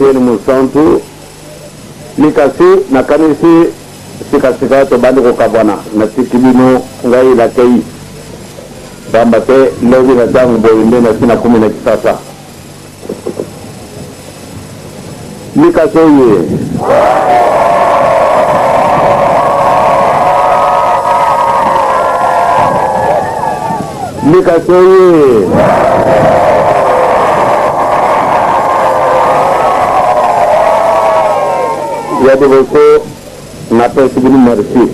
mpe Mosantu. Likasi, nakanisi sikasika tobandi kokabwana. Natiki bino, ngai nakei, pamba te lobi na ntango boye nde nasi nakomi na Kisasa. Likasi oye! Likasi oye! Ya liboso napesi bino merci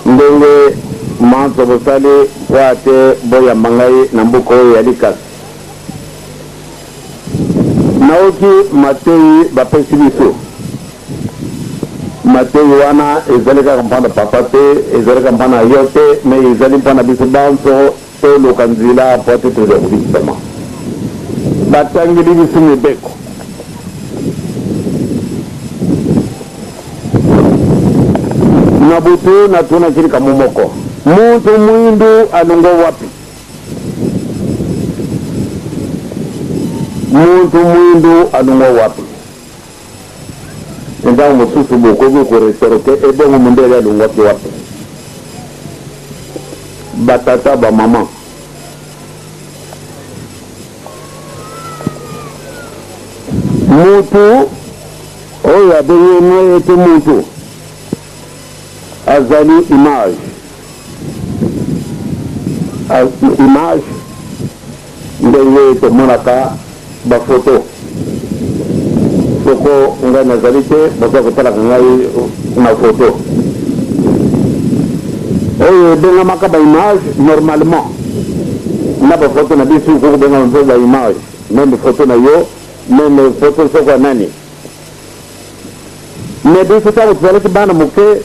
ndenge manso bosali mpo ate boyamba ngai na mboka oyo ya Likasi. Naoki mateyi bapesi biso. Mateyi wana ezali kaka mpo na papa te, ezali kaka mpo na yo te, mais ezali mpo na biso banso toluka nzela mpo ete tozwa kobikisama. Batangeli biso mibeko. Na butu natunaki likambo moko, Mutu mwindu alongwa wapi? Muntu mwindu alongwa wapi? Ntango mosusu bokoki koretorke, ebongo mondele alongwaki wapi? Batata, bamama. Mutu oyo abengemi ete mutu azali image. Image ndenge tomonaka ba photo soko ngai nazali te boza kotalaka ngai na photo oyo ebengamaka ba image normalement na ba photo na biso okoki kobengama mpe ba image meme photo na yo meme photo soko ya nani me biso ntango tozalaki bana moke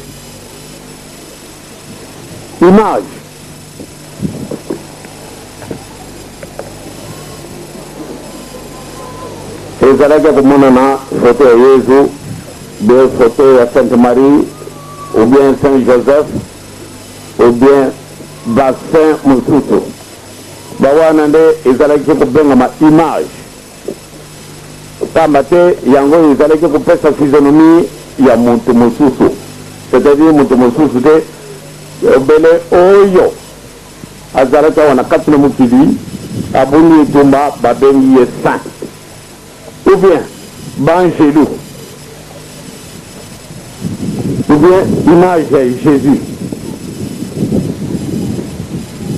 Image. Ezalaki ya komonana photo ya Yezu, bien photo ya Sainte Marie, ou bien Saint Joseph, ou bien ba saint mosusu. Ba wana nde ezalaki kobengama image. Pamba te yango ezalaki kopesa physionomie ya moto mosusu, c'est-à-dire moto mosusu te, obele oyo azalaki awa na kati na mokili, abundi etumba, babengi ye saint ou bien b'angelu ou bien image ya Jesus.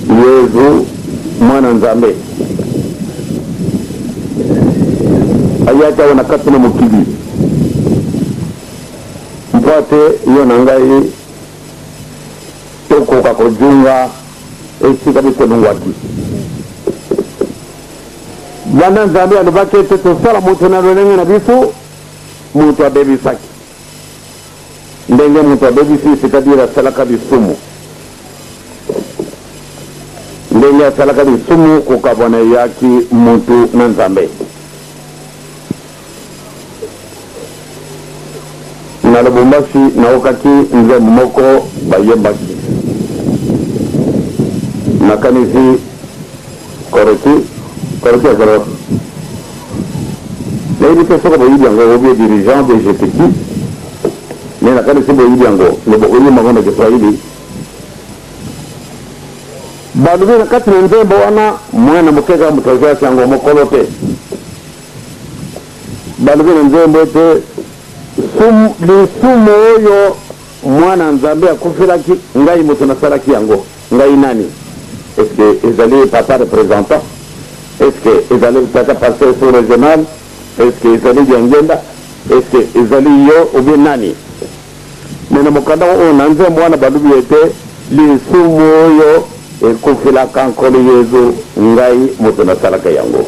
Yezu mwana Nzambe ayaki awa na kati na mokili mpo ate yo na ngai tokoka kozonga esika biso tolongwaki. Banda Nzambe alobaki ete tosala moto na lolenge na biso, moto abebisaki. Ndenge moto abebisi, c'est-à-dire asalaka lisumu. Ndenge asalaka lisumu, kokabwana eyaki mutu na Nzambe. Na Lubumbashi, naokaki nzembo moko bayembaki. Nakanisi Koroki, Koroki azala wapi? Nayebi te soko boyebi yango ou bien dirigeant ou bien je sais qui, mais nakanisi boyebi yango, mais bokoyemba yango na Kiswahili. Balobi na kati na nzembo wana, mwana moke kaka moto azwaki yango, mokolo te. Balobi na nzembo ete lisumu oyo mwana Nzambe akufelaki, ngai moto nasalaki yango. Ngai nani? Est-ce que ezali papa representant? Est-ce que ezali tata pasteur sous regional? Est-ce que ezali Diangienda? Est-ce que ezali yo ou bien nani? Mais na mokanda oyo na nzembo wana balobi ete lisumu oyo ekufelaka Nkolo Yezu, ngai moto nasalaka yango.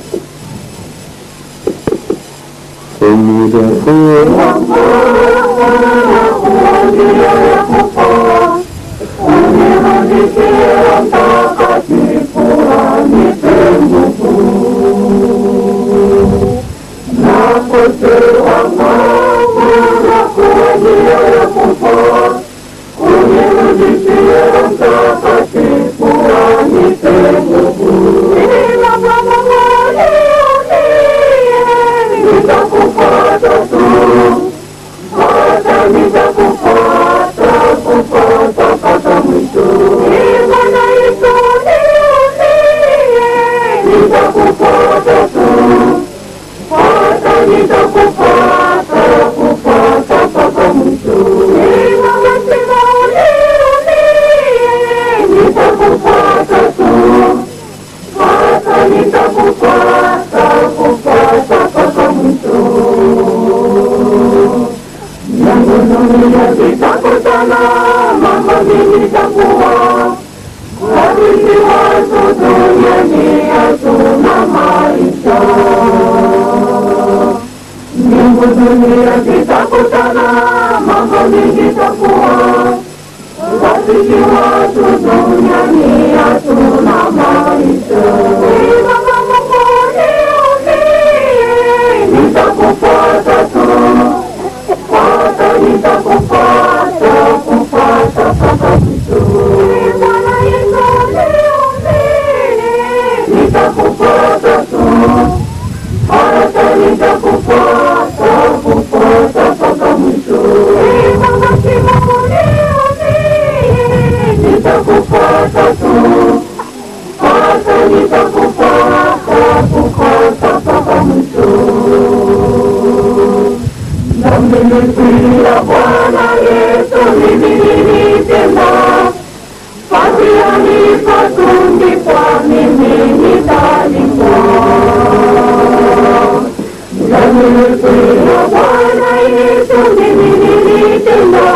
itakuwa sisi watu duniani hatuna maisha. Ee Baba Mungu niumbie, nitakufuata tu, fuata, nitakufuata, kufuata mpaka mwisho. Ee Bwana Yesu niumbie, nitakufuata tu, fuata, nitakufuata, kufuata mpaka mwisho. Ee Baba Simoni niumbie, nitakufuata tu, fuata, nitakufuata, kufuata mpaka mwisho. Dhambi ya Bwana Yesu mimi nilitenda, fasi alipotundikwa mimi nitalipwa. Dhambi ya Bwana Yesu mimi nilitenda,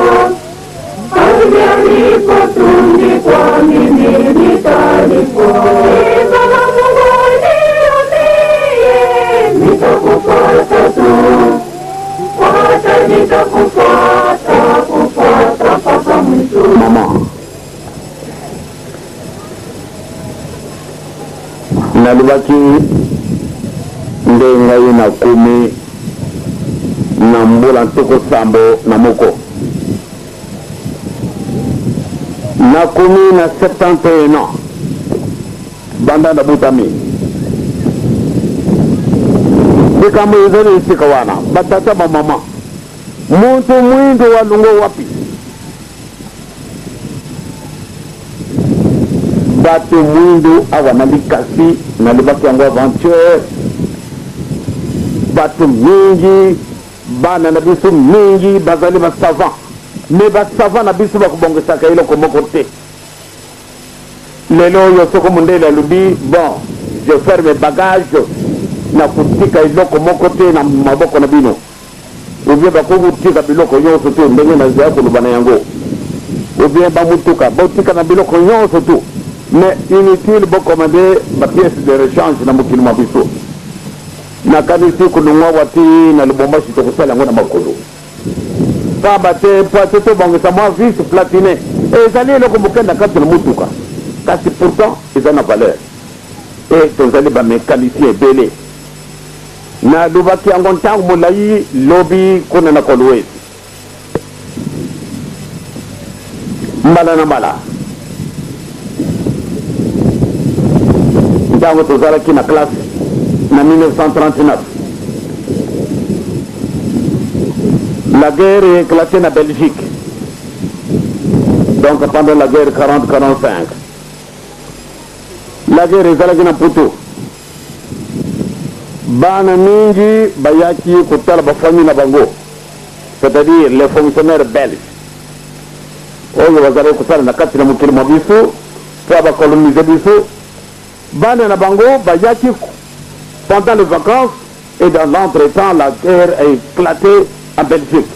fasi alipotundikwa mimi nitalipwa. Ee Baba Mungu niumbie, nitakufuata tu, fuata, nitakufuata, kufuata mpaka mwisho. Mama, nalobaki nde ngai nakomi na mbula 71, nakomi na 71 ans banda nabotami. Likambo ezali esika wana, batata, bamama, muntu mwindo walongo wapi? Bato mwindu awa na Likasi, nalobaki yango aventure, bato mingi, bana na biso mingi bazali basavant, mais basavant na biso bakobongisaka eloko moko te. Lelo oyo soko mondele alobi: "Bon, je ferme bagage, nakotika eloko moko te na maboko na bino," ou bien bakoki kotika biloko nyonso te ndenge nazala koloba na yango, ou bien bamutuka botika na biloko nyonso tu, mais inutile bocommander bapièce de rechange na mokili mwa biso. Nakanisi kolongwa wati na Lubumbashi, tokosala yango na makolo, pamba te po ate tobongisa mwa vis platiné, ezali eloko moke na kati na mutuka, kasi pourtant eza na valeur. E tozali bamécanicien ebele. Nalobaki yango ntango molai lobi kuna na Kolwezi, mbala na mbala, ntango tozalaki na classe na 1939, la guerre éclaté na Belgique, donc pendant la guerre 40-45, la guerre ezalaki na Mputu, bana mingi bayaki kotala bafamille na bango, c'est-à-dire les fonctionnaires belges oyo bazalaki kosala na kati na mokili mwa biso mpo bacoloniser biso. Bana na bango bayaki pendant les vacances et dans l'entretemps la guerre a éclaté en Belgique.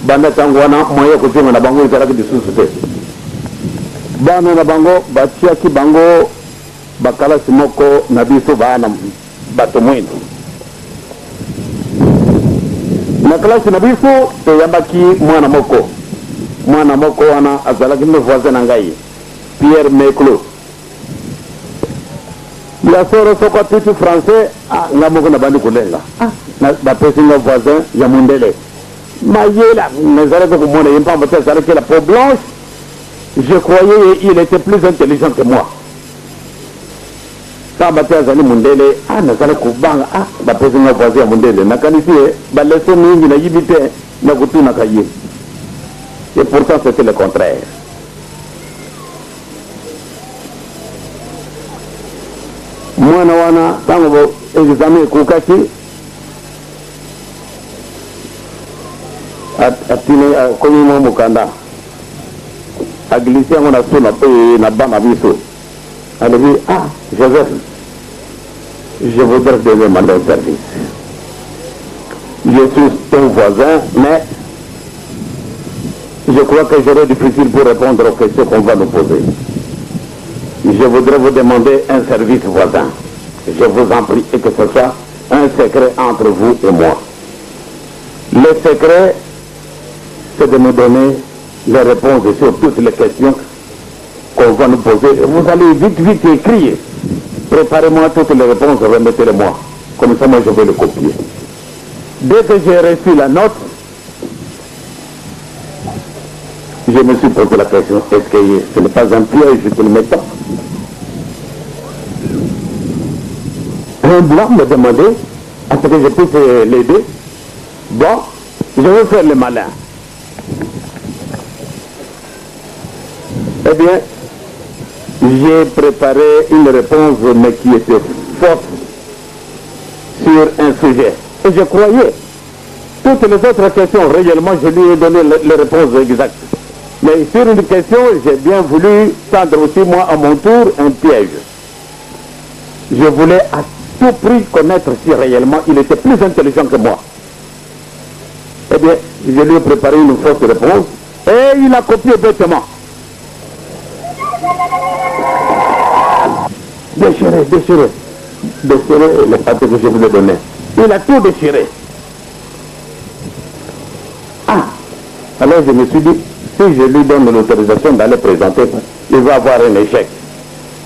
Banda ntango wana, moyen kozonga na bango ezalaki lisusu te. Bana na bango batiaki bango bakalasi moko na biso bana bato mwindo. Na klasi na biso toyambaki mwana moko. Mwana moko wana azalaki mpe voisin na ngai, Pierre Meclo. Ya solo, soko atuti français, ah, nga moko nabandi kolenga. Ah, bapesi nga voisin ya mondele mayela. Nazalaki komona ye mpamba te azalaki la peau blanche, je croyais il était plus intelligent que moi, pamba te azali mondele. Ah, nazali kobanga. Ah, bapesi nga voisin ya mondele, nakanisi ye baleçon mingi nayibi te, nakotunaka ye. Et pourtant c'était le contraire. Mwana wana, ntango examen ekokaki, atini akomi mwa mokanda, aglisser yango na so na na bana biso, alobi: "Ah Joseph, je voudrais te demander un service. Je suis ton voisin, mais je crois que j'aurai difficile pour répondre aux questions qu'on va nous poser. Je voudrais vous demander un service voisin. Je vous en prie, et que ce soit un secret entre vous et moi. Le secret, c'est de me donner les réponses sur toutes les questions qu'on va nous poser. Vous allez vite, vite écrire. Préparez-moi toutes les réponses, remettez-les-moi. Comme ça, moi, je vais le copier. Dès que j'ai reçu la note, je me suis posé la question, est-ce que ce n'est pas un piège qu'il me tend? Un blanc me demandait à ce que je puisse l'aider. Bon, je vais faire le malin. Eh bien, j'ai préparé une réponse, mais qui était fausse, sur un sujet. Et je croyais. Toutes les autres questions, réellement, je lui ai donné les réponses exactes. Mais sur une question, j'ai bien voulu tendre aussi, moi, à mon tour, un piège. Je voulais à tout prix connaître si réellement il était plus intelligent que moi. Eh bien, je lui ai préparé une fausse réponse et il a copié bêtement. Déchiré, déchiré. Déchiré le papier que je vous ai donné. Il a tout déchiré. Ah! Alors je me suis dit, si je lui donne l'autorisation d'aller présenter, il va avoir un échec.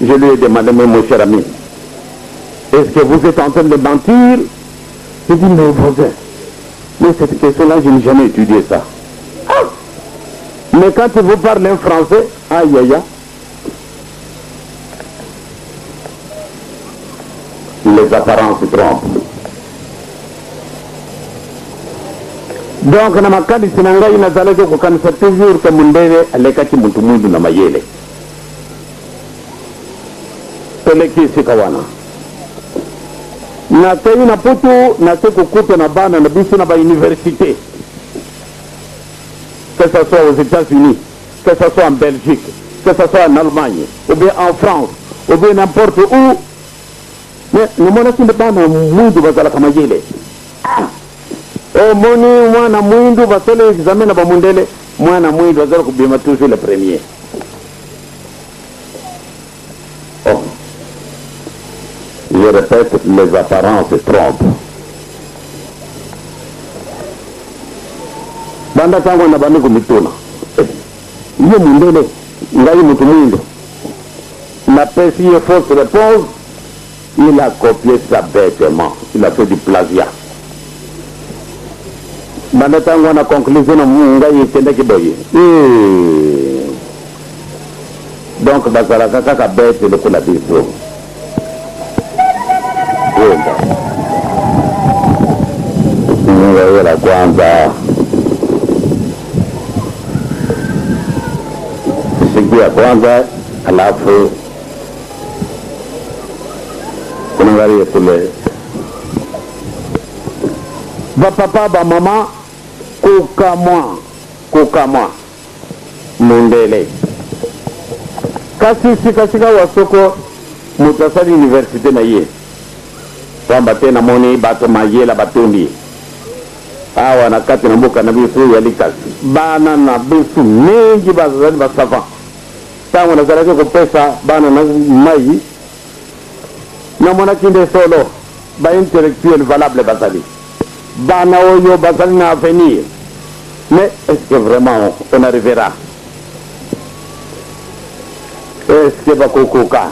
Je lui ai demandé, mais mon cher ami, est-ce que vous êtes en train de mentir? J'ai dit, mais voisin, mais cette question-là, je n'ai jamais étudié ça. Ah! Mais quand il vous parle en français, aïe, aïe, aïe. Les apparences trompent. Donc, na makanisi na ngai nazalaki kokanisa toujours ke mundele alekaki mutu mwindu na mayele. Toleki esika wana. Nakei na Poto, nake kokuta na bana na biso na ba université. Que ce soit aux États-Unis, que ce soit en Belgique, que ce soit en Allemagne, ou bien en France, ou bien n'importe où. Mais namonaki nde bana mwindu bazalaka mayele. Ah! Omoni mwana mwindu basali examen na bamundele, mwana mwindu azali kobima toujours le premier. Oh. Je répète, les apparences trompent. Banda tango na bandi komituna. Eh, ye mundele, ngai mutu mwindo. Napesi ye fausse réponse, il a copié ça bêtement. Il a fait du plagiat. Banda tango na conclusion na ngai ekendaki boye. Eh. Donc bazalaka kaka bête lokola biso. Wenda. Ngayela kwanza. Siku ya kwanza alafu unaangalia kule ba papa ba mama kokamwa kokamwa mundele kasi sikasika wa soko moto asali université na ye pamba te namoni bato mayela batondi awa na kati na mboka na biso ya likasi bana na biso mingi bazali basavant. Ntango nazalaki kopesa bana na mai namonaki nde solo ba intellectuel valable bazali bana oyo bazali na avenir. Mais est-ce que vraiment on arrivera? Est-ce que bakokoka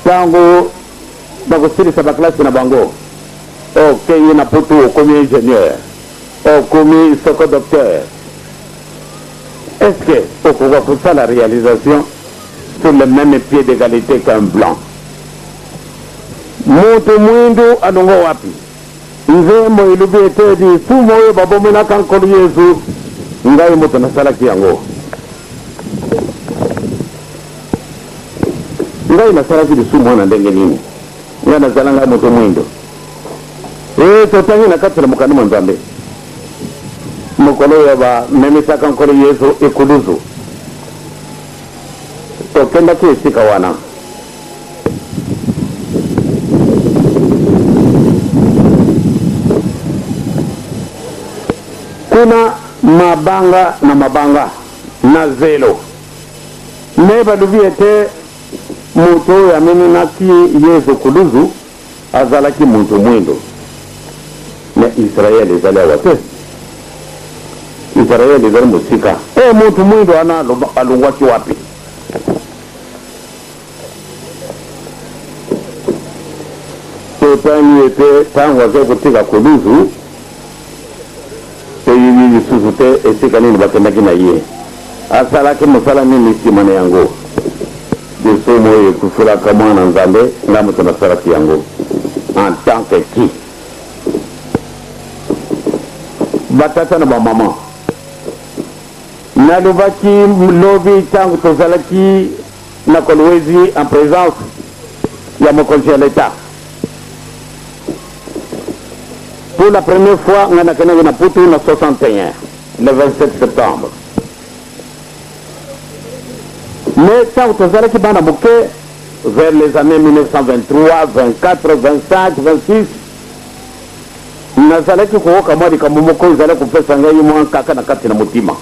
ntango bakosilisa baklase na bango? Okei na Poto, okomi ingénieur, okomi soko docteur, est-ce que okoka kosala réalisation sur le même pied d'égalité qu'un blanc? Moto mwindu alongo wapi? Nzembo elobi ete lisumu oyo babomelaka Nkolo Yesu, ngai moto nasalaki yango. Ngai nasalaki lisumu wana ndenge nini? Ngai nazala ngai moto mwindo. E totangi na kati na mokanda mwa Nzambe mokolo oyo bamemisaka Nkolo Yesu ekuluzu, tokendaki esika wana. Kuna mabanga na mabanga na zelo me balobi ete moto oyo amememaki Yesu kuluzu azalaki moto mwindo. Me Israele ezali awa te. Israel ezali mosika. E moto mwindo wana alongwaki wapi? Totangi ete ntango azali kotika kuluzu, toyebi lisusu te esika nini bakendaki na ye. Asalaki mosala nini nsima na yango? Lisumu oyo ekufelaka Mwana Nzambe, ngai moto nasalaki yango. En tant que qui? Batata na bamama, nalobaki lobi ntango tozalaki na Kolwezi en présence ya mokonzi ya l'Etat. Pour la première fois, ngai nakendaki na Putu na 61, le 27 septembre. Mais ntango tozalaki bana moke, vers les années 1923, 24, 25, 26, nazalaki koyoka mwa likambo moko ezalaki kopesa ngai mwa nkaka na kati na motima.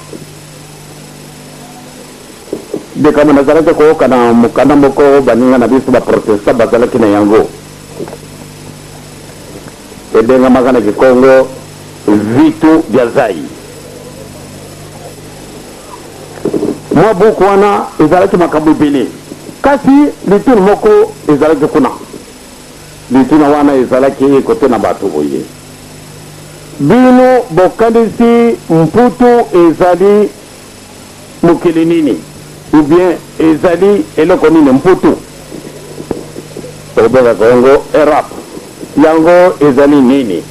Likambo nazalaki koyoka na mokanda moko baninga na biso baprotestant bazalaki na yango, ebengamaka na Kikongo Vitu bya Zai. Mwa buku wana ezalaki makambo ebele, kasi lituna moko ezalaki kuna. Lituna wana ezalaki kotuna bato boye, Bino bokanisi Mputu ezali mokili nini? Ou bien ezali eloko nini Mputu? Tobengaka yango Europe. Yango ezali nini?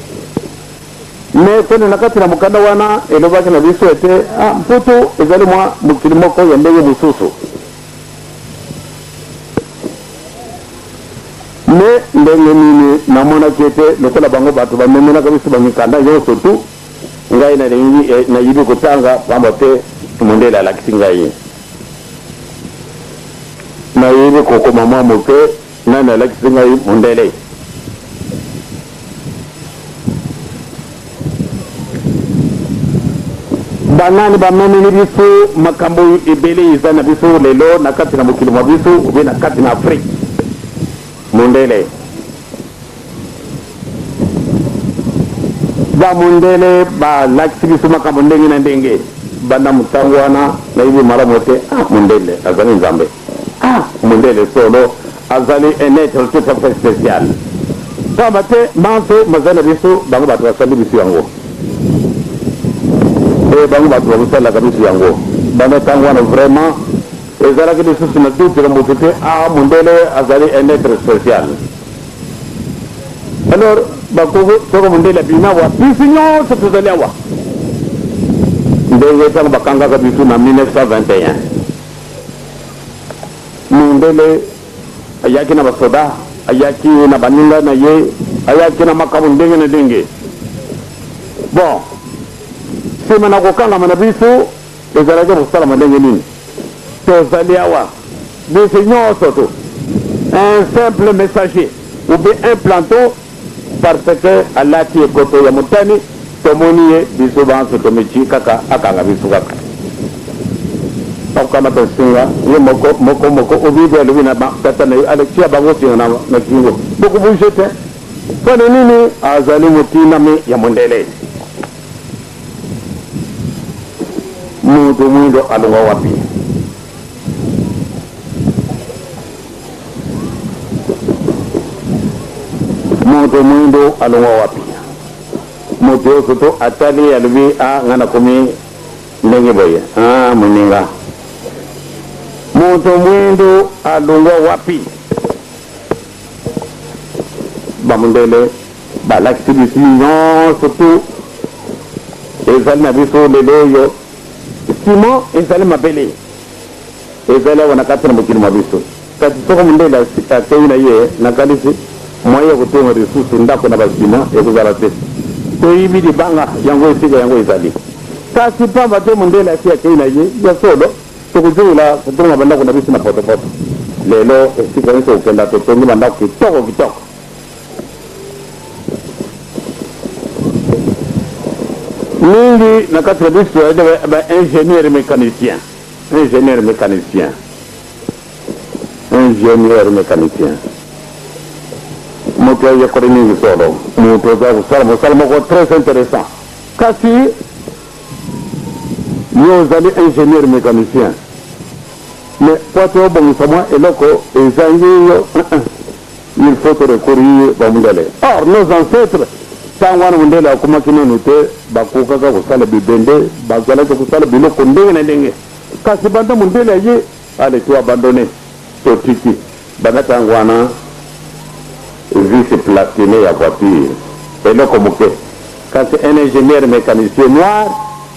Mais kuna na kati na mokanda wana elobaki na biso ete ah, Mputu ezali mwa mokili moko ya ndenge mosusu. Mais ndenge nini namonaki ete lokola bango bato bamemelaka biso bamikanda nyonso tu, ngai nalingi eh, nayebi kotanga pamba te mondele alakisi ngai. Nayebi kokoma mwa moke, nani alakisi ngai? Mondele. Banani bamemeli biso makambo ebele eza na biso lelo na kati na mokili mwa biso obe na kati na Afrique? Mondele. Bamondele balakisi biso makambo ndenge na ndenge. Banda motango wana nayebi malamu te, ah, mondele azali Nzambe, ah, mondele solo azali un être tout à fait spécial, pamba te manso mazali na biso, bango bato basali biso yango, e bango bato bakosalelaka biso yango. Banda ntango wana vraiment ezalaki lisusu na doute na moto te, ah, mondele azali un être spécial. Alors bakoko soko mondele abima awa, biso nyonso tozali awa, ndenge ntango bakangaka biso na 1921, mondele ayaki na basoda, ayaki na baninga na ye, ayaki na makambo ndenge na ndenge. Bon, nsima na kokangama na biso ezalaki kosalama ndenge nini? Tozali awa biso nyonso to un simple messager ou bien un planton, parce que alati ekoto ya motani, tomoni ye, biso banso tomichi kaka akanga biso kaka, akokamata singa ye moko moko moko, obibi alobi na tata na ye, aletia bango singa na kingo, bokobouge te. Mpona nini? Azali motinami ya mondele. Moto mwindo alongwa wapi? Moto mwindo alongwa wapi? Moto nyonso to atali, alobi, a ngai nakomi ndenge boye, a moninga. Moto mwindo alongwa wapi? Bamundele balakisi biso nyonso tu ezali na biso lelo oyo. Simon ezali mabele ezali awa na kati na mokili mwa biso, kasi soko mondele akei na ye, nakanisi moyen ya kotonga lisusu ndako na basima ekozala te. Toyibi libanga yango esika yango ezali, kasi pamba te mondele asi akei na ye, ya solo tokozongela kotonga bandako na biso na potopoto. Lelo esika nyonso kokenda, totongi bandako kitoko kitoko. Mingi na kati na biso tozali ba ingénieur mécanicien, ingénieur mécanicien, ingénieur mécanicien, moto ayekoli mingi solo, moto aza kosala mosala moko très intéressant, kasi Yo ozali ingénieur mécanicien, mais po te obongisa mwa eloko ezangi yo, il faut te recourir bamundele. Or nos ancêtres, ntango wana mondele akomaki nanu te, bakokaka kosala bibende, bazalaki kosala biloko ndenge na ndenge. Kasi banda mondele aye, allez, to abandonné, totiki. Banda ntango wana, vis platiné ya voiture, eloko moke, kasi un ingénieur mécanicien noir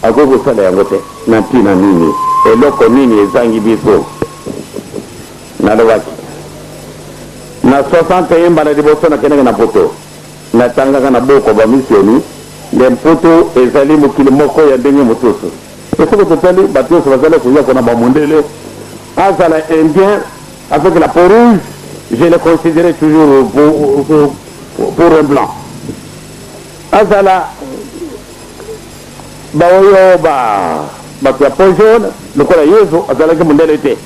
akoki kosala yango te. Na ntina nini? Eloko nini ezangi biso? Nalobaki na 61, mbala liboso nakendaki na Poto, natangaka na boko bamisioni nde Mputu ezali mokili moko ya ndenge mosusu. Soki totali, bato nyonso bazali koya kona bamondele, azala indien avec la peau rouge, je le considérais toujours pour un blanc. Azala baoyo ba bato ya peau jaune, lokola Yezu azalaki mondele te.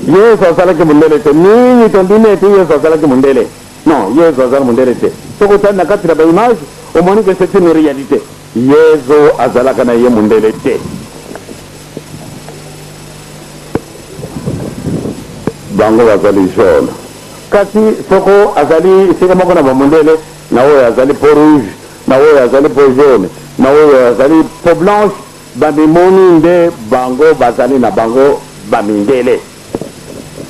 Yesu azalaki mondele te. Mingi tondimi ete Yesu azalaki mondele. Non, Yesu azali mondele te. Soki otali na kati na baimage, omoni ke c'est une réalité. Yesu azalaka na ye mondele te. Bango bazali jaune, kasi soko azali esika moko na bamondele, na oyo azali peau rouge, na oyo azali peau jaune, na oyo azali peau blanche, bamimoni nde bango bazali na bango bamindele.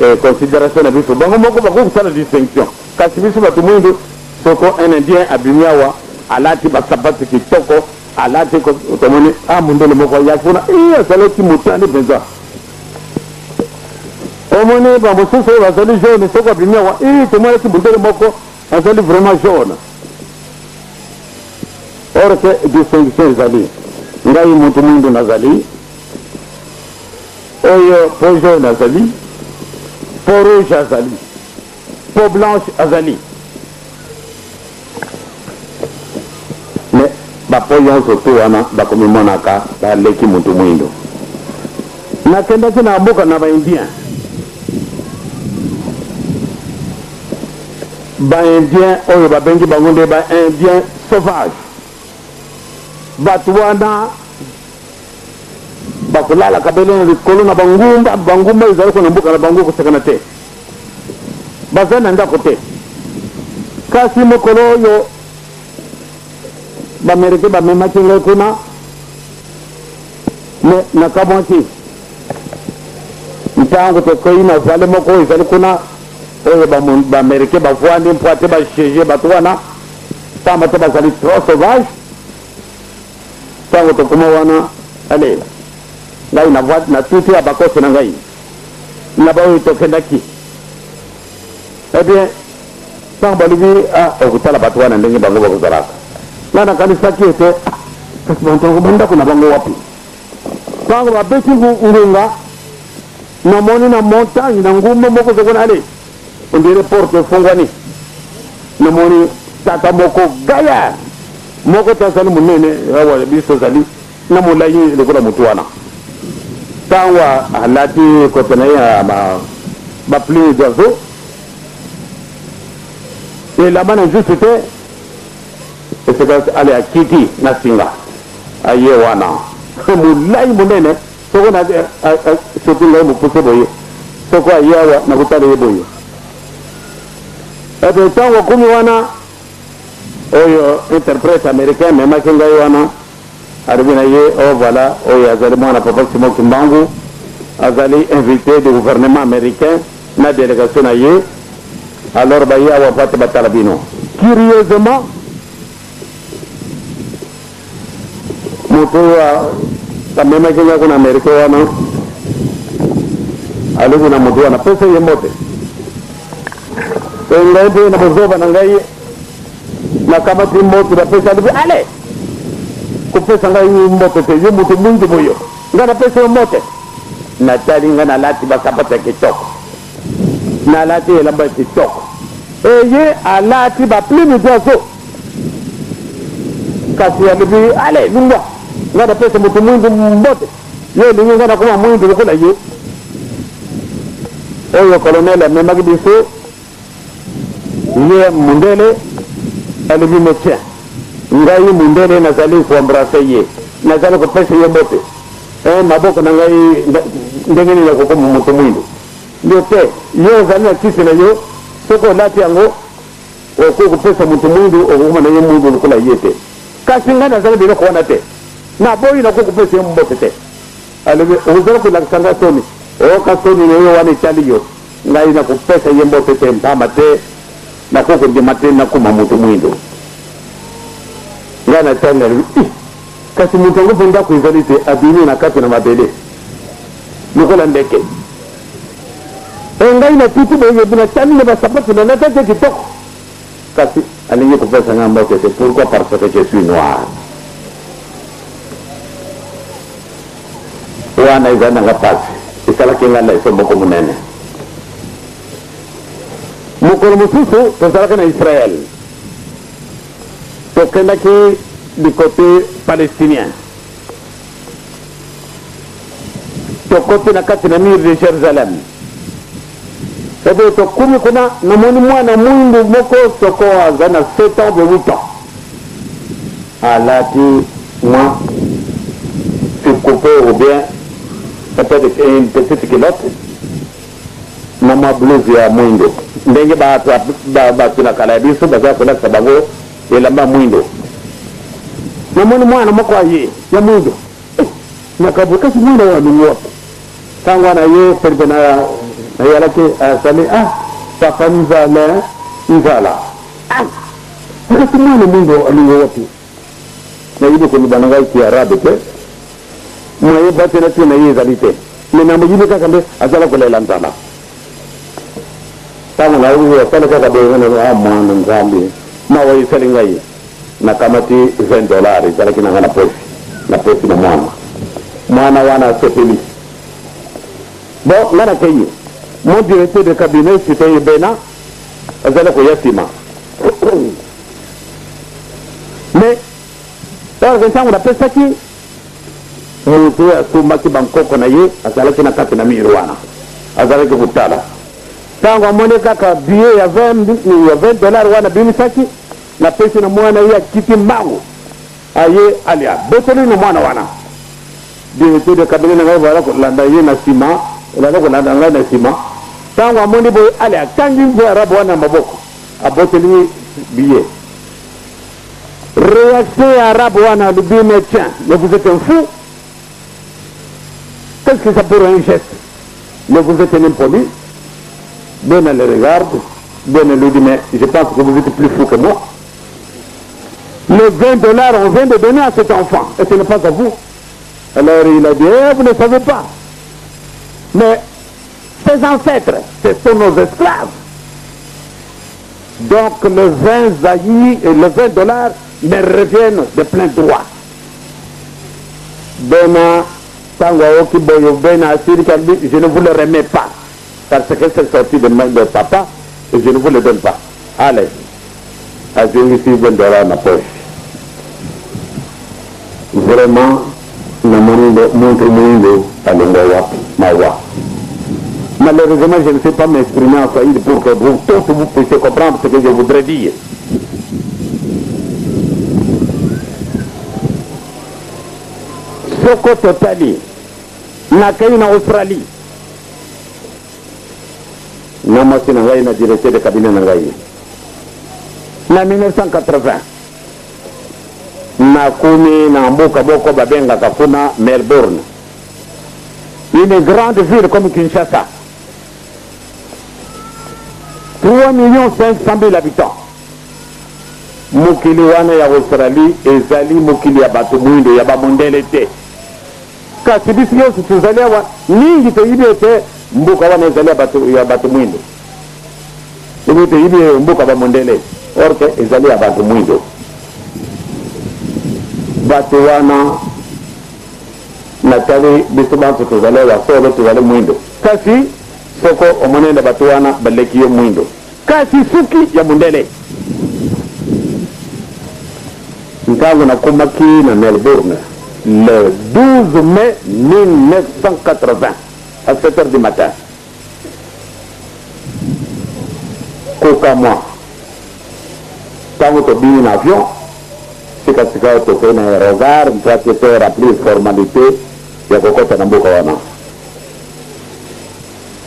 E considération na biso, bango moko bakoki kosala distinction, kasi biso bato mwindu, soko un indien abimi awa, alati basapatu kitoko, alati, tomoni a mondele moko ayaki kuna, e azalaki motane mpenza. Omoni bamosusu oyo bazali jaune, soko abimi awa, e tomonaki mondele moko azali vraiment jaune. Or que distinction ezali: ngai motu mwindu nazali, oyo peau jaune azali, peau rouge azali, peau blanche azali, mais bapeau nyonso tu wana bakomimonaka baleki motu mwindu. Nakendaki na mboka na baindien. Baindien oyo babengi bango nde baindien sauvage, bato wana bakolalaka bele na likolo na bangumba. Bangumba ezali na mboka na bango, kosakana te, baza na ndako te. Kasi mokolo oyo baaméricain bamemaki ngai kuna, mais nakamwaki ntango tokoyi na vallée moko oyo ezali kuna, oyo baaméricain bavwandi mpo ate basiéger bato wana, pamba te bazali trop sauvage. Ntango tokoma wana, allez, ngai na tuti ya bakosi na ngai na baoyo tokendaki. Eh bien, ntango balobi, ah, okotala bato wana ndenge bango bakozalaka, ngai nakanisaki ete, ah, kasi banto yango bandako na bango wapi? Ntango babeti ngonga, namoni na montagne, na ngumba moko sokona, allez, on dirait porte efungwani, namoni tata moko gaillard moko te, azali monene awa biso tozali na molai lokola motu wana. Ntango alati kote na ye ya baplume d'oiseau, elamba na juste te, esika allez, akiti na singa, aye wana molai monene. Soko na soki ngai mopuse boye, soko aye awa, nakotala ye boye. Ete ntango akomi wana, oyo interprète américain amemaki ngai wana alobi na ye: "Oh voilà, oyo azali mwana papa Simon Kimbangu, azali invité du gouvernement américain na délégation na ye. Alors baye awa po ate batala bino." Curieusement, moto oyo amemaki ngai kuna, américain wana, alobi na moto wana: "Pesa ye mbote." E ngai mpe na bozoba na ngai nakamati mbote, napesa. Alobi: "Allez, kopesa ngai mbote te, yo moto mwindu boyo, ngai napesa yo mbote?" Natali ngai, nalati basapatu ya kitoko, nalati elamba ya kitoko, eye alati baplume d'oiseau. Kasi alobi: "Allez, lungwa, ngai napesa moto mwindu mbote? Yo olingi ngai nakoma mwindu lokola ye?" Oyo colonel amemaki biso, ye mundele, alobi: "Médecin, ngai mundele nazali koembrasser ye." Nazali kopesa ye mbote. Eh, maboko na ngai, ndenge nini nakokoma moto mwindo? Yo te, yo ozali na kisi na yo, soki olati yango, okoki kopesa moto mwindo, okokoma na ye mwindo lokola ye te. Kasi ngai nazali biloko wana te. Naboyi, nakoki kopesa yo mbote te. Alobi, ozali kolakisa ngai soni. Oyoka soni na yo wana etali yo. Ngai nakopesa ye mbote te, mpamba te nakoki kondima te nakoma moto mwindo. Ngai natali, nalobi, Ih, kasi moto yango mpe ndako ezali te, abimi na kati na mabele lokola ndeke. E ngai natuti boye, natali na basapatu nalataki ya kitoko, kasi alingi kopesa ngai mbote te. Pourquoi? Parce que je suis noir. Wana ezali na nga pasi, esalaki nga leso moko monene. Mokolo mosusu tozalaki na Israël, tokendaki du cote palestinien, tokoti na kati na mur de Jerusalem. Ebe tokumi kuna, namoni mwana mwindu moko soko aza na 7 ans ou 8 ans, alati mwa coupe ou bien peut-être une petite culotte na mwa blouse ya mwindo, ndenge bato na kala ya biso baza kolakisa bango elamba mwindo. Namoni mwana moko aye ya mwindo nakabo, kasi mwana oyo alongi wapi? Ntango wana ye penepene nayalaki, asali: "Ah papa, nzala, nzala." Ah, kasi mwana mwindo alongi wapi? Nayebi koloba na ngai kiarabe te, mayeba te na ntina ye ezali te, me namoyibi kaka nde azala kolela nzala. Ntango nayoki asali kaka boye, ah, mwana Nzambe, mawa esali ngai. Nakamati 20 $ ezalaki na ngai na poche, napesi na mwana. Mwana wana asepeli. Bon, ngai nakei. Mon directeur de cabinet, c'était Bena, azali koya nsima. Mais or ntango napesaki, moto oyo asumbaki bankoko na ye azalaki na kati na mur wana, azalaki kotala. Ntango amoni kaka billet ya 20, ya 20 $ wana bimisaki, napesi na mwana, ye akiti mbangu, aye alia, botoli na mwana wana. Directeur de cabinet na ngai bala kolanda ye na nsima, olanda kolanda ngai na nsima. Ntango amoni boye, ale akangi mpe arabe wana na maboko, aboteli billet. Réaction ya arabe wana, alobi: "Mais tiens, mais vous êtes un fou. Qu'est-ce que ça pour un geste? Mais vous êtes un impoli." Ben le regarde, Ben lui dit: "Mais je pense que vous êtes plus fou que moi. Les 20 $, on vient de donner à cet enfant et ce n'est pas à vous." Alors il a dit: "Eh, vous ne savez pas, mais ses ancêtres, ce sont nos esclaves. Donc les 20 zaï et les 20 $ me reviennent de plein droit." Bena, ntango aoki boyo, Bena asiliki, alobi: "Je ne vous le remets pas parce que c'est sorti de main de papa et je ne vous le donne pas." Allez, azongisi 20 $ na poche. Vraiment, namoni muntu mwindo alongwa wapi? Mawa. Malheureusement, je ne sais pas m'exprimer en swahili pour que vous tous vous puissiez comprendre ce que je voudrais dire. Soko totali, nakei na Australie na mwasi na ngai na directeur de cabinet na ngai na 1980. Nakumi na mboka moko babengaka kuna Melbourne, une grande ville comme Kinshasa, 3 millions 500 000 habitants. Mokili wana ya Australie ezali mokili ya bato mwindo, ya bamondele te. Kasi biso nyonso tozali awa mingi toyebi ete mboka wana ezali ya bato mwindo, obi toyebi mboka bamondele, or que ezali ya bato mwindo. Bato wana, natali biso banso tozali awa, solo tozali mwindo, kasi soko omoni na bato wana baleki yo mwindo, kasi suki ya mondele. Ntango nakomaki na Melbourne le 12 mai 1980 à 7 heures du matin, kokamwa, ntango tobimi na avion. Sika sika tokei na aérogare mpo ate to remplir formalité ya kokɔta na mboka wana.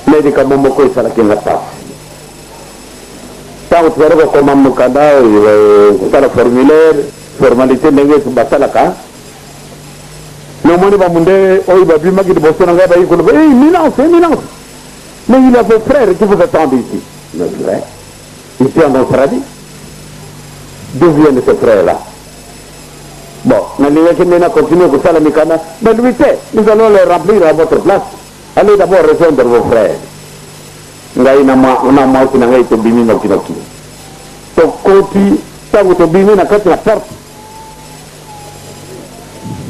Me likambo moko esalaki nga mpasi, ntango tozali kokoma mokanda, kosala formulaire, formalité ndenge basalaka, namoni bamundele oyo babimaki liboso na ngai bayi koloba: "Hey, éminence, éminence, mais il y a vos frères qui vous attendent ici." Mes frères ici en Australie? D'où viennent ces frères là? Bon, nalingaki nde na continue kosala mikanda. Balobi te: "Nous allons les remplir à votre place, allez d'abord rejoindre vos frères." Ngai na mwasi na ngai tobimi nokinoki, tokoti. Ntango tobimi na kati na porte,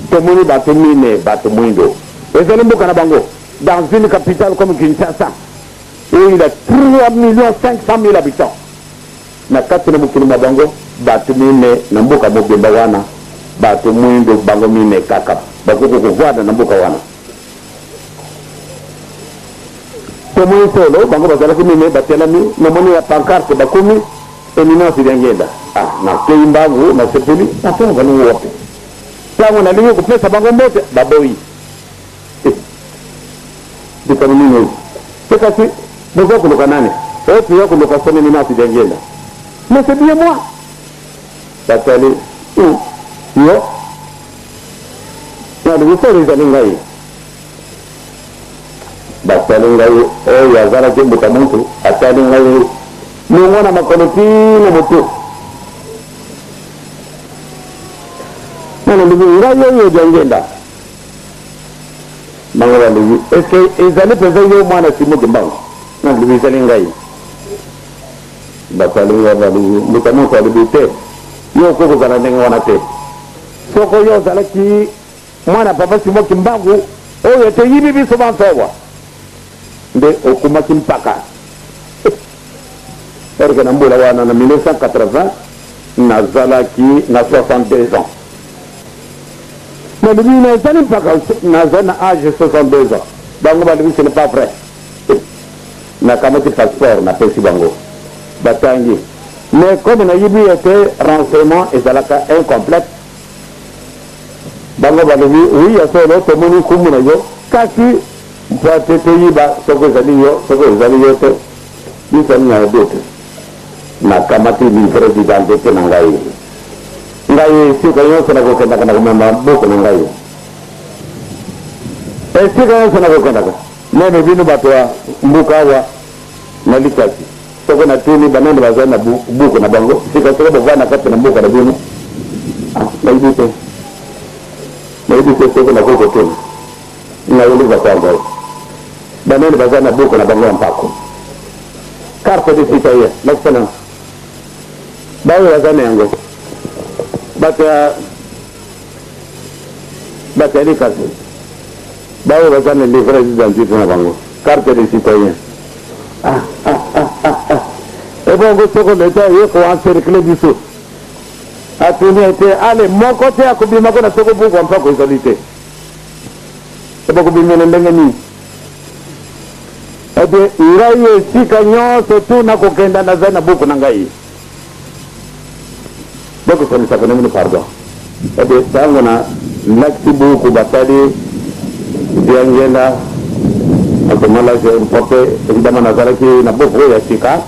tomoni bato mine, bato mwindo. Ezali mboka na bango, dans une capitale comme Kinshasa où il y a 3 millions 500 000 habitants, na kati na mokili na bango, bato mine na mboka mobimba wana, bato mwindo bango mine kaka bakoki kovanda na mboka wana. Tomoni solo bango bazalaki mine, batelami. Namoni ya pancarte, bakomi "Éminence Diangenda". Ah, nakei mbangu, nasepeli, natonga bango wapi. Ntango nalingi kopesa bango mbote, baboyi. Likambo nini oyo te? Kasi boza koluka nani? Oyo toya koluka son éminence Diangenda. Mais c'est bien moi. Batali yo, nalobi solo, ezali ngai. Batali ngai, oyo azalaki mbuta muntu atali ngai longwa na makolo ti na motu. Nalobi: "Ngai oyo Diangenda." Bango balobi: "Est-ce ezali mpenza yo mwana Simo Kimbangu?" Nalobi: "Ezali ngai." Batali ngai, balobi, mbuta muntu alobi: "Te, yo okoki kozala ndenge wana te. Soko yo ozalaki mwana papa Simo Kimbangu oyo toyibi biso bansowa, nde okumaki mpaka erke." Na mbula wana, na 1980, nazalaki na 62 ans. Nalobi: "Nazali mpaka, naza na âge 62 ans." Bango balobi: "Ce n'est pas vrai." Nakamati passeport, napesi bango, batangi. Mais comme nayebi ete renseignement ezalaka incomplète, bango balobi: "Oui, ya solo, tomoni nkumu na yo, kasi mpo ate toyiba soki ezali yo, soki ezali yo te, biso na doute." Nakamati livret d'identité na ngai. Ngai esika nyonso nakokendaka, na komema buku na ngai esika nyonso nakokendaka. Même bino bato ya mbuka awa na Likasi, soko natuni banani bazali na buku na bango sika, soko bovanda kati na mboka na bino, nayebi te, nayebi te soki nakoki kotuna. Nayoluka kwanza banani baza na buku na bango ya mpako, carte de citoyen. Lakisana baoyo baza na yango, bato ya Likasi, baoyo baza na livret d'identité na bango, carte de citoyen. Ah, ah, ah, ah, ah. Ebongo soko leta ye koencercle biso, atuni ete ale moko te akobima kuna soko buku ya mpako ezali te, ebokobimela ndenge nini? Ete ngai esika nyonso tu nakokenda, nazali na buku na ngai. Bokosonisaka na bino pardon. Ete ntango na lakisi buku, batali Diangenda. À ce moment-là, j'ai porté, évidemment, nazalaki na buku oyo ya sika,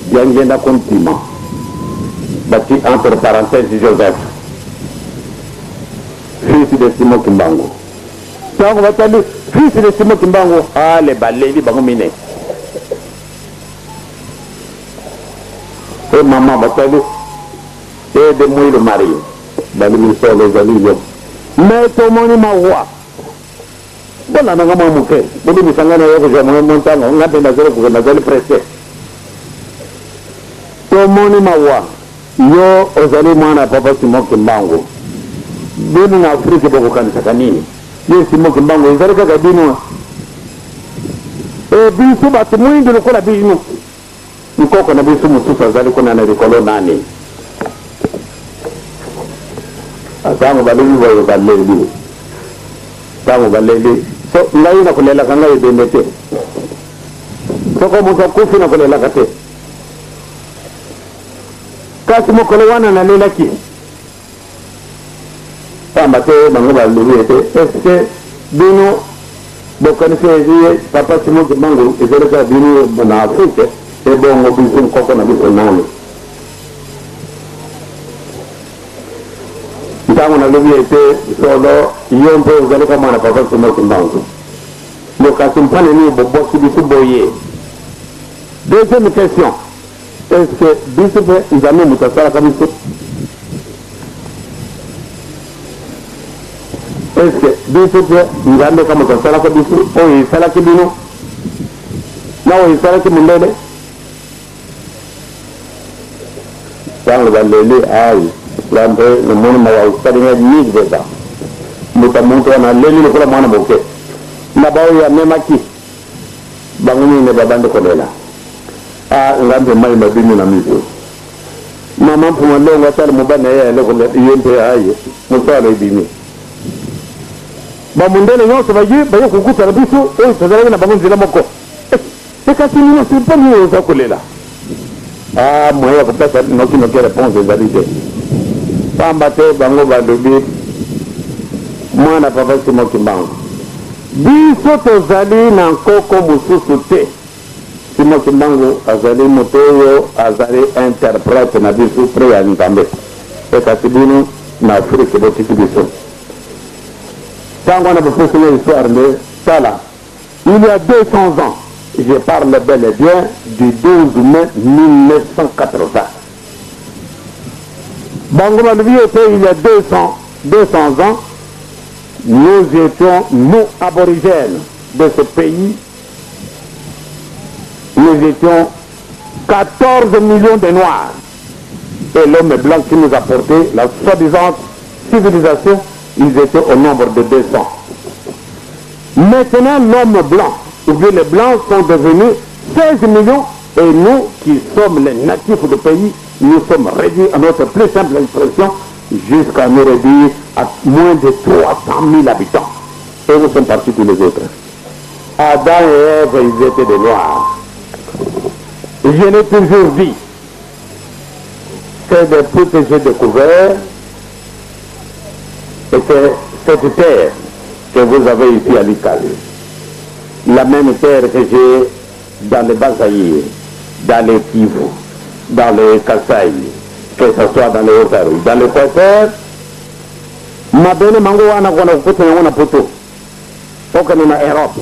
Diangenda Kontima, bati entre parenthèse Joseph, fils de Simon Kimbangu. Ntango batali fils de Simon Kimbangu, ale baleli bango mine. E mama, batali e de Mwilu Marie, balobi: "Solo, ezali yo, me tomoni mawa." Bolandanga mwa moke, bolimbisa ngai na yo kozwa mwa ntango, nga mpe nazali kokende, nazali pressé. Tomoni mawa, yo ozali mwana papa Simon Kimbangu. Bino na Afrike bokokanisaka nini? Ye Simon Kimbangu ezali kaka bino e biso bato mwindu lokola bino, nkoko na biso mosusu azali kuna na likolo nani? Ntango balobi boye, baleli. Ntango baleli so, ngai nakolelaka ngai ebende te. Soko moto akufi, nakolelaka te, kasi mokolo wana nalelaki. Pamba te bango balobi ete, Est-ce que bino bokanisi ete Papa Simon Kimbangu ezali kaka bino na Afrique? Ebongo biso nkoko na biso nani? Ntango nalobi ete solo yo mpe ozali ka mwana Papa Simon Kimbangu, yo kasi mpo na nini bobwaki biso boye? Deuxième question, est-ce que biso mpe Nzambe moto asalaka biso? Est-ce que biso mpe Nzambe ka moto asalaka biso? Oyo esalaki bino na oyo esalaki mondele? Ntango baleli ai, nga mpe namoni mawa esali ngai mingi mpenza. Mbuta muntu wana aleli lokola mwana moke, na baoyo amemaki bango mine babandi kolela. Ah, nga mpe mai mabimi na miso. Mama Mfuma Longo atali mobali na ye ayali kolela, ye mpe aye, mosala ebimi. Bamundele nyonso baye baye kokutana biso oyo tozalaki na bango nzela moko. Eh, ekasi nini se mpo nini oza kolela? Ah, moyen ya kopesa noki noki reponse ezali te. Pamba te bango balobi mwana Papa Simon Kimbangu, biso tozali na nkoko mosusu te. Simon Kimbangu azali moto oyo azali interprète na biso près ya Nzambe. E kasi bino na Afrique botiki biso. Tango wana bopesi nga histoire nde tala il y a 200 ans, je parle bel et bien du 12 mai 1980. Bango balobi ete il y a 200, 200 ans, nous étions, nous aborigènes de ce pays, nous étions 14 millions de Noirs. Et l'homme blanc qui nous a porté la soi-disant civilisation, ils étaient au nombre de 200. Maintenant, l'homme blanc, ou bien les blancs sont devenus 16 millions, et nous qui sommes les natifs du pays, nous sommes réduits à notre plus simple expression, jusqu'à nous réduire à moins de 300 000 habitants. Et nous sommes partis tous les autres. Adam et Ève, ils étaient des Noirs. Je l'ai toujours dit. C'est depuis que j'ai découvert, et c'est cette terre que vous avez ici à l'Italie, la même terre que j'ai dans les Bas-Zaïre, dans les Kivu, dans les Kasaï, que ce soit dans les Haut-Karoo, dans l'Équateur, mabele mango wana kona kokuta yango na poto, okende na Europe,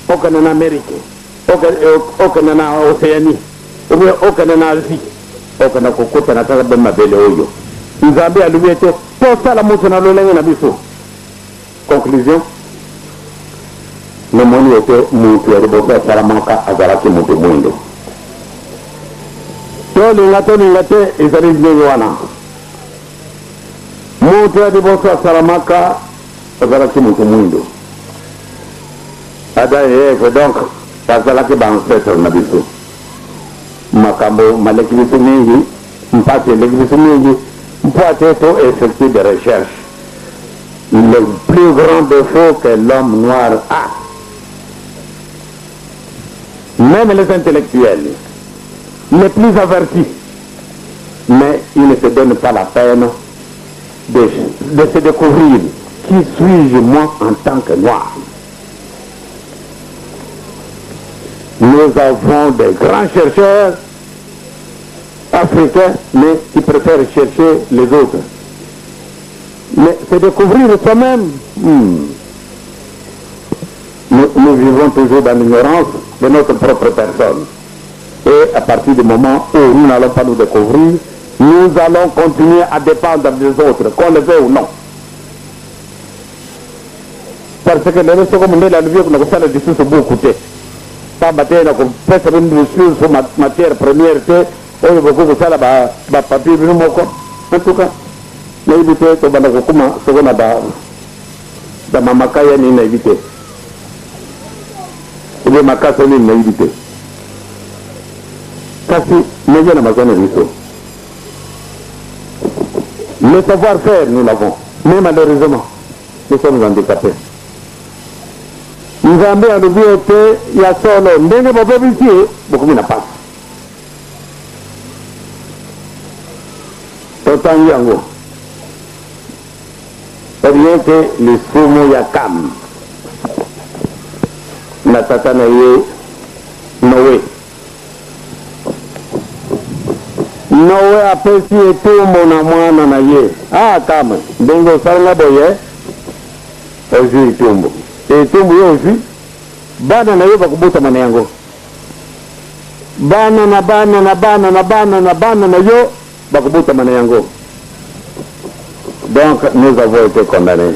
okende na Amerique, okende na Océanie, ou bien okende na Asie, okende kokutana kaka be mabele oyo Nzambe alobi ete tosala moto na lolenge na biso. Conclusion, namoni ete moto ya liboso asalamaka azalaki moto mwindo. Tolinga tolinga te, ezali ndenge wana. Moto ya liboso asalamaka azalaki moto mwindo. Adam et Eve donc bazalaki ba ancêtres na biso. Makambo maleki biso mingi, mpasi eleki biso mingi mpo ate to effectuer des recherches. Le plus grand défaut que l'homme noir a, même les intellectuels les plus avertis, mais ils ne se donnent pas la peine de se découvrir qui suis-je moi en tant que noir. Nous avons des grands chercheurs africains, mais qui préfèrent chercher les autres. Mais se découvrir soi-même, Nous vivons toujours dans l'ignorance de notre propre personne. Et à partir du moment où nous n'allons pas nous découvrir, nous allons continuer à dépendre des autres, qu'on le veuille ou non. Parce que lelo soko mondele alobi na kosala lisusu buku te, pamba te na kopesa bino lisusu matière première te oyo bokoki kosala ba papier bino moko. En tout cas, nayebi te tobanda kokoma soko na ba mamakaya nini, nayebi te, obe makasa nini, nayebi te, kasi media na maza na biso. Le savoir-faire, nous l'avons, mais malheureusement nous sommes handicapés. Nzambe alobi ete ya solo ndenge bobebisi ye, bokomi na pasi. Totangi yango. Rien que lisumu ya Kam na tata na ye Noe. Noe apesi etumbu na mwana na ye. Ah Kam, ndenge osali nga boye, ozwi etumbu. Etumbu yo ozwi, bana na yo bakobotama na yango. Bana na bana na bana na bana na bana na yo bakobotama na yango. Donc nous avons été condamnés.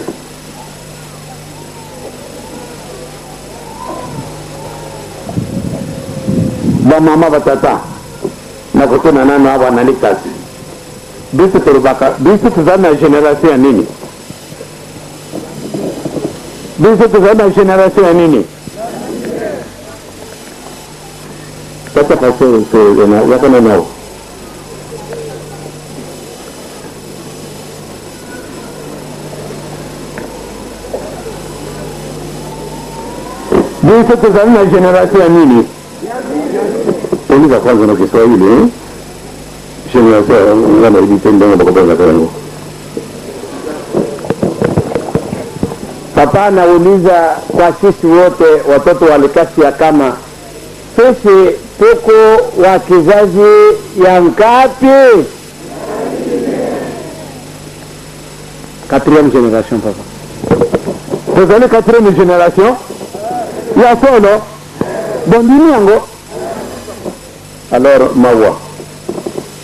Bamama batata, nakotuna nano awa nani kasi biso tolobaka, biso toza na generation ya nini? Biso toza na generation ya nini? Tata pasteur yaka nano awa. Biso tozali na generation ya nini? Uliza kwanza na Kiswahili eh? Generation nga nayebi te ndenge bakobengaka yango. Papa anauliza kwa sisi wote watoto wa Likasi ya kama sisi tuko wa kizazi ya ngapi? Quatrième génération, papa. Tozali quatrième génération ya solo, bondimi yango? Alors mawa,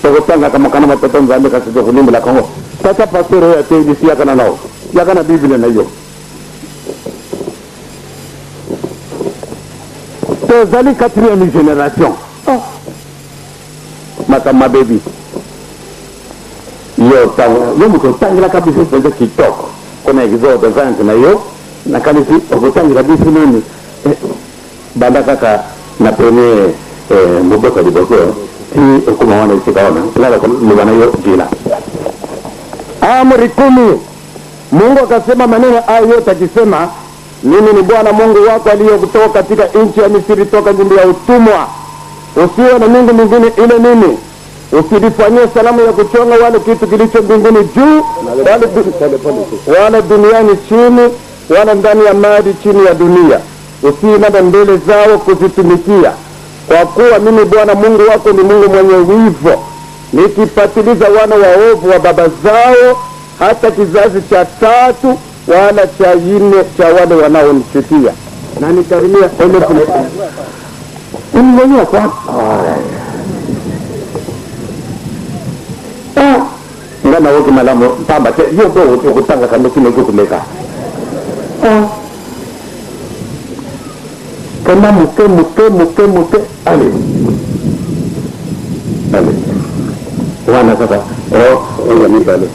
tokotangaka mokanda ma Tata Nzambe, kasi tokolimbolaka yango. Tata pasteur oyo ateyebisi, yaka na nao, yaka na Bible na yo. Tozali quatrième génération. Oh. Makambo mabebi. Yo tango yo moto otangelaka biso mpenza kitoko kuna Exode 20 na yo, nakanisi okotangela biso nani eh, banda kaka na premier eh, mobeko ya liboso ti okoma wana esika wana nga nakoloba na yo jila. Amri 10. Mungu akasema maneno hayo yote akisema, mimi ni Bwana Mungu wako aliyekutoa katika nchi ya Misri, toka nyumba ya utumwa. Usiwe na miungu mingine ila mimi. Usilifanyie sanamu ya kuchonga wala kitu kilicho mbinguni juu wala duniani chini wala ndani ya maji chini ya dunia. Usiiname mbele zao kuzitumikia, kwa kuwa mimi Bwana Mungu wako ni Mungu mwenye wivu, nikipatiliza wana waovu wa baba zao hata kizazi cha tatu wala cha nne cha wale wanaonichukia, na nitarimia elfu. Mwenyewe kwa nga nawoki malamu pamba te yo mpe okotangaka noki noki okoleka kenda moke moke moke moke. Allez, allez, wana kaka oyo mibale.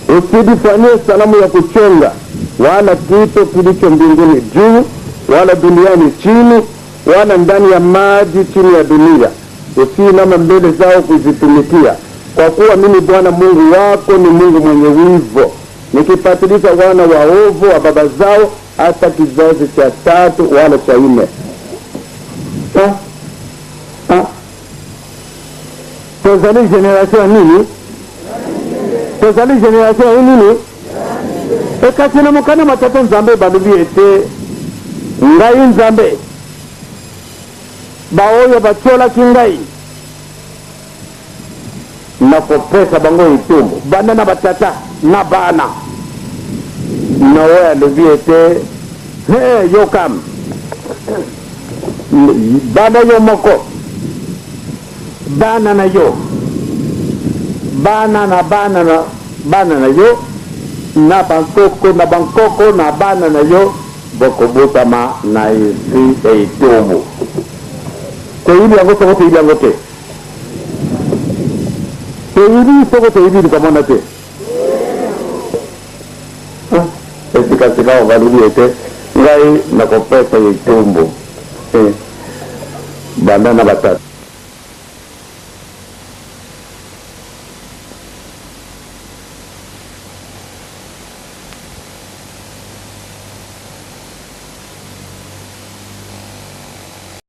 Usijifanyie sanamu ya kuchonga wala kitu kilicho mbinguni juu wala duniani chini wala ndani ya maji chini ya dunia. Usiiname mbele zao kuzitumikia, kwa kuwa mimi Bwana Mungu wako ni Mungu mwenye wivu, nikipatiliza wana waovu wa baba zao hata kizazi cha tatu wala cha nne. Tozali generation ya nini? Tozali generation ya nini? Ekasi na mokanda ma Tata Nzambe balobi ete ngai Nzambe, baoyo batiolaki ngai nakopesa bango etumbu banda na batata na bana. Noe alobi ete he, yokam bana yo moko, bana na yo, bana na bana na bana na yo, na bankoko na bankoko na bana na yo, bokobotama na esi etumbu. Toyebi yango soko toyebi yango te? Toyebi soko toyebi likambo wana te? Esika sika balobi ete ngai nakopesa etumbu banda na batata.